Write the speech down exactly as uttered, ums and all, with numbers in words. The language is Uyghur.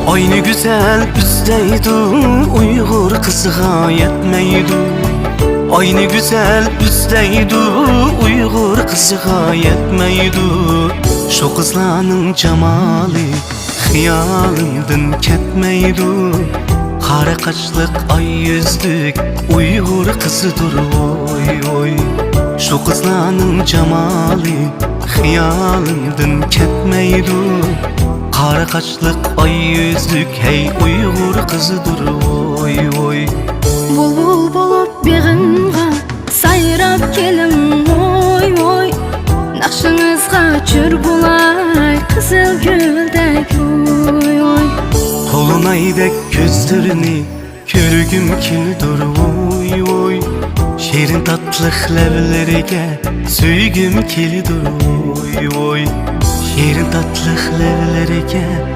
ئاينى گۈزەل ئىزدەيدۇ، ئۇيغۇر قىزىغا يەتمەيدۇ. ئاينى گۈزەل ئىزدەيدۇ، ئۇيغۇر قىزىغا يەتمەيدۇ. شۇ قىزلارنىڭ جامالى خىيالىمدىن كەتمەيدۇ. قارا قاشلىق ئاي يۈزلۈك ئۇيغۇر قىزىدۇر ۋوي ۋوي. شۇ قىزلارنىڭ جامالى خىيالىمدىن كەتمەيدۇ. قارا قاشلىق ئاي يۈزلۈك ھەي ئۇيغۇر قىزىدۇر ۋوي ۋوي. بۇلبۇل بولۇپ بېغىمغا سايراپ كېلىڭ ۋوي ۋوي. ناخشىڭىزغا چۆر بولاي قىزىل گۈلدەك ۋوي ۋوي. تولۇنايدەك كۆزلىرىنى كۆرگۈم كېلىدۇ ۋوي ۋوي. شېرىن تاتلىق لەۋلىرىگە سۆيگۈم كېلىدۇ ۋوي ۋوي. شېرىن تاتلىق لەۋلىرىگە